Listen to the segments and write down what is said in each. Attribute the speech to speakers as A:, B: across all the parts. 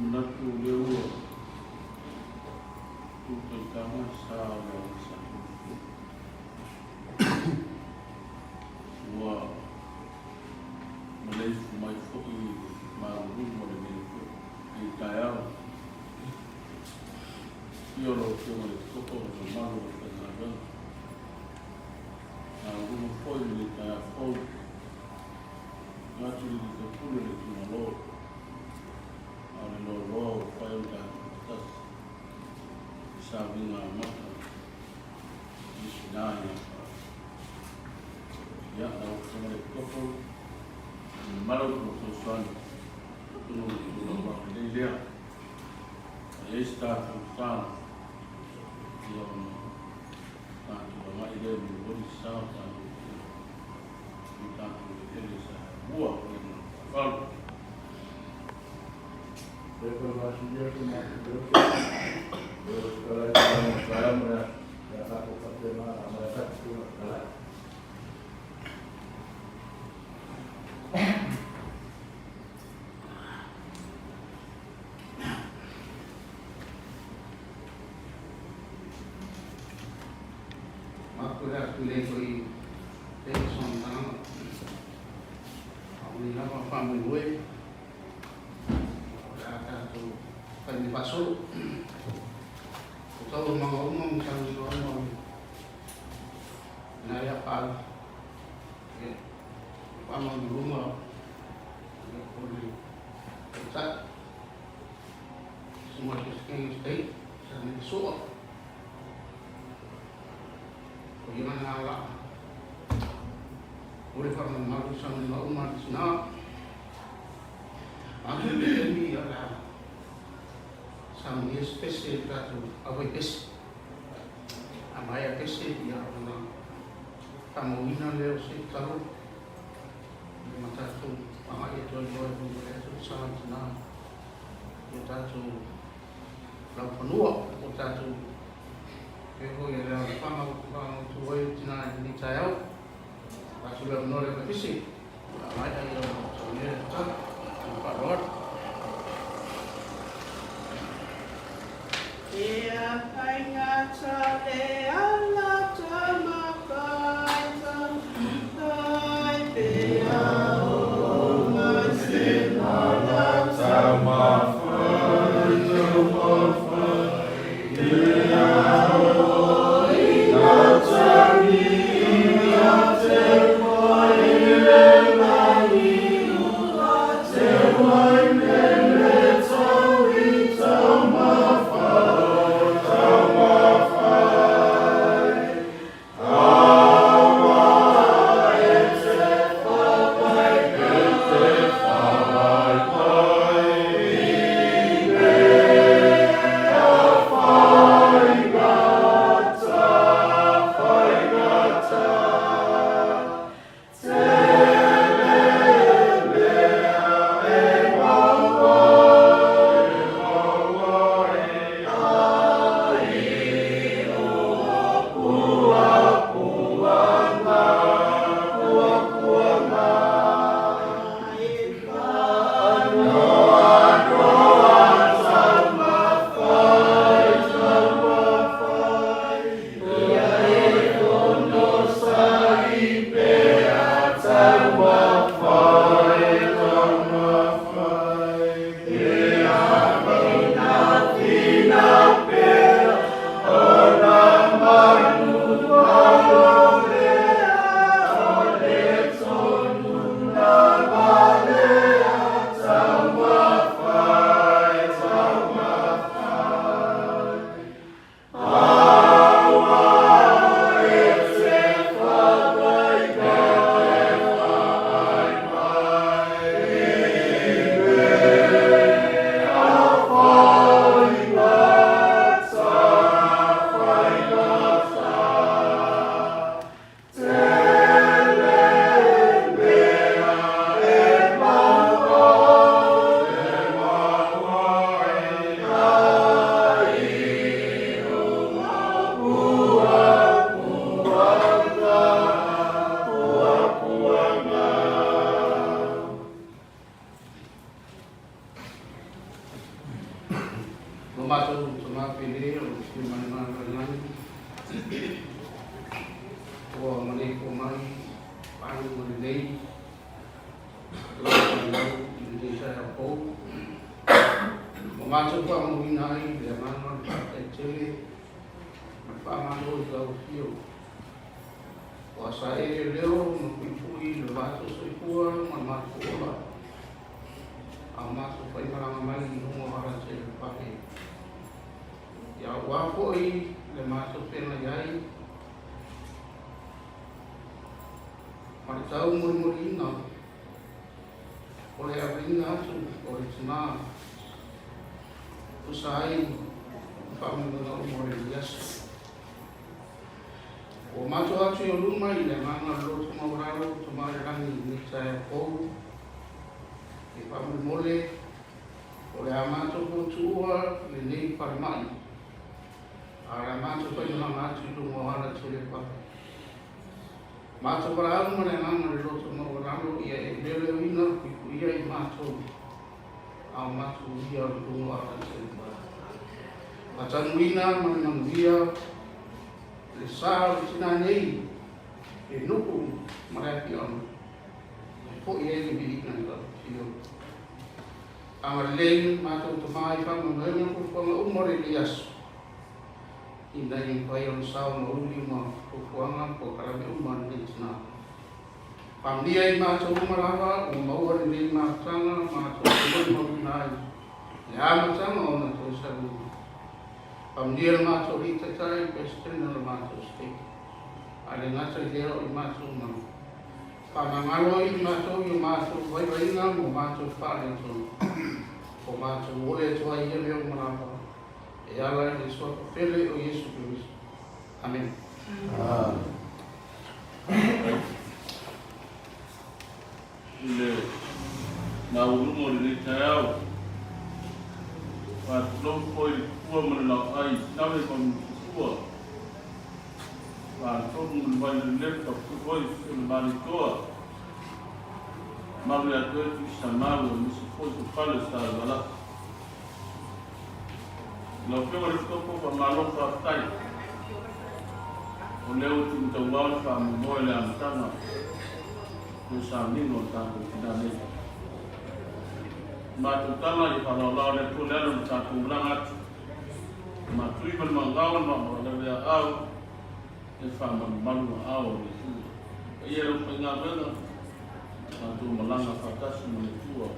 A: Manatu o lea ua tu taitaga le sa o le Agaisa. Ua maleifua mai foi i le maluluga o lenei taeao. Afio lau Afioga i le Epikopo ma le mamalu o le aufaigaluega. Maluluga foi i lenei taeao fou. Manatu i le faipule o le itumalo, a o le loaloa ua fai ona tatou faatasi i sauniga amata i Sina ia Faa. Ia, lau Afioga i le Epikopo, le mamalu o le fesoasoani, atonu o le tulaga lelei lea. A i ai se tatou tatalo, ia ona tatou agai lea e momoli se sao tatou i tatou eleele sa mua i le faaaloalo.
B: Maku le atu lei foi le sonotaga. A o nei lava faamoemoe o le a tatou fai mai faasolo. O taualumaga uma ma saunoaga uma o lena ia paau. Ia, faamaualuluga o le taitai. Susuga i le King State, sa nei sua. O ia na la. O le whakamamalu sa nuna uma le tina. Atu le taimi o le a saunia se pese i le tatou auai pese. A maea pese ia ona faamauina lea o se tatalo ma tatou agai atu ai loa e momoli atu le sa i tina i o tatou laufanua o tatou e foi e le alafaga o faamautu ai le tina i lenei taeao. Atu le avanoa le Ofisi, a maea ia ona saunia le tatalo ma le faaaloalo.
C: Ea faigata le ala tamafaita, tai pea o mai se mana
B: lenei lau i lenei taeao fou. Ua matou faamauina ai le agaga o le faafetai tele ma le faamalo i lau Afioga. Ua sa e leoleo ma puipui i lo matou soifua ma le matou ola, a o matou faimalaga mai i luga o alatele fale. Ia ua foi le matou feagai ai ma le taumolimoliina o le aveina atu o le tina tusa ai ma faamoemoega uma o lenei aso. Ua matou atu i ou luma i le agaga o le loto maualalo o Tama i le Lagi i lenei taeao fou, e faamolemole o le a matou tuutuua lenei falemai, a o le a matou faimalaga atu i luga o ala tele fale. Matou valaau ma le agaga o le loto maualalo ia e leoleoina puipuia i matou, a o matou uia i luga o ala tele fale. Faatanuina ma le manuia le sa o le tina nei e nuku ma le afioaga e foi ai le viiga i lau Afioga. Agalelei matou Tama i faamoemoega ma fuafuaga uma o lenei aso, ina ia mafai ona sao ma uli ma fuafuaga ma polokalame uma a lenei tina. Faamanuia i matou uma lava ua maua lenei mafutaga matou te molimauina ai le amataga o ona toe saluga. Faamanuia le matou Alii Taitai, Peresetene o le matou State, a le gata i lea o i matou ma faamagalo ai i matou i o matou vaivaiga ma o matou faaletonu, o matou ole atu ai ia mea uma lava e ala i le Suafa pele o Iesu Keriso. Amene.
A: I le maualuga o lenei taeao, faatulou foi i le tupua ma le laoai i tame ma Mutupua, Faletonu ma le Vailelepa, foi o le Malietoa, malu ia te oe Tuisamau, aemaise foi o fale o Salevalasi. Lau Afioga i le Epikopo, faamalo faafetai. O lea ua tuumataua le faamoemoe i le amataga o le sauniga o le tatou tina nei. Matou tala ia faalaolao le Atua le ala o le tatou malaga atu. Matui ma le maugao le maumaualele aao e faamalumalu aao o le Atua. Paia i lau faigaluega, tatou malaga faatasi ma le Atua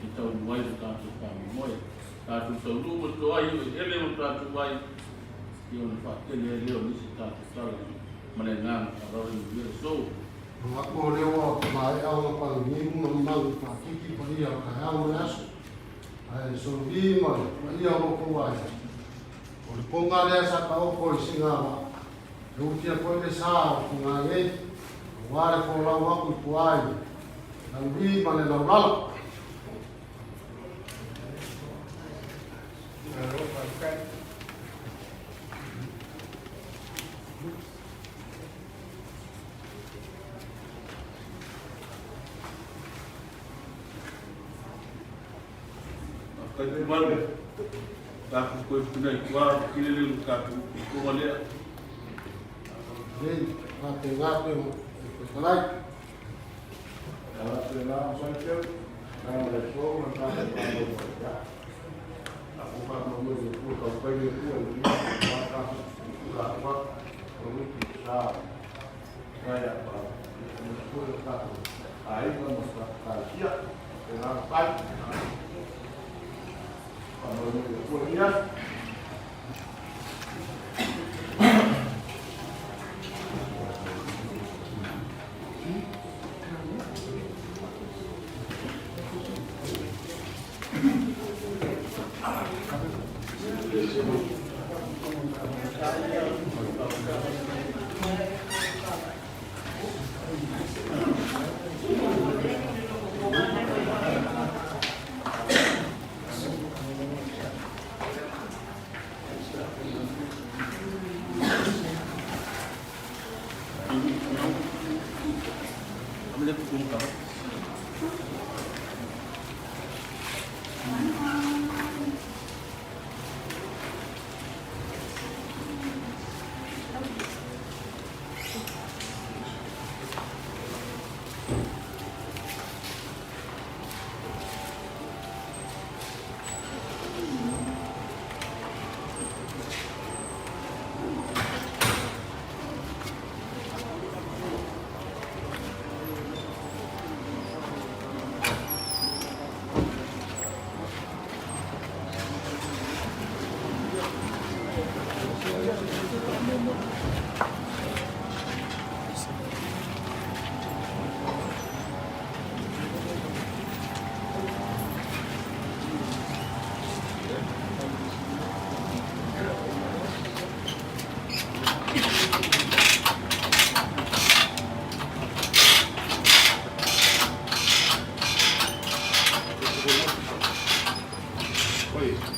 A: e taunuu ai le tatou faamoemoe. Tatou taunuu ma toai o eleele ma tatou ai, ia ona faatele ai lea o nisi tatou tala ma le agaga faaaloalo i manuia le aso.
D: Manatu o lea ua maea ona paleniu ma malu faatiti paia o taeao ma le aso. Ae sologi ma le paia o lo outou aiga. O le poga lea sa taoto i Sigavaa, e utia foi le sa o Fugaei, aua le folau atu i tua i Laulii ma le Laulala.
E: Malo faafetai.
A: Faafetai Tumalu, tatou toe puna i tua, kile le tatou upu lea.
D: Lei, faapena pe o fetalai.
E: Oi.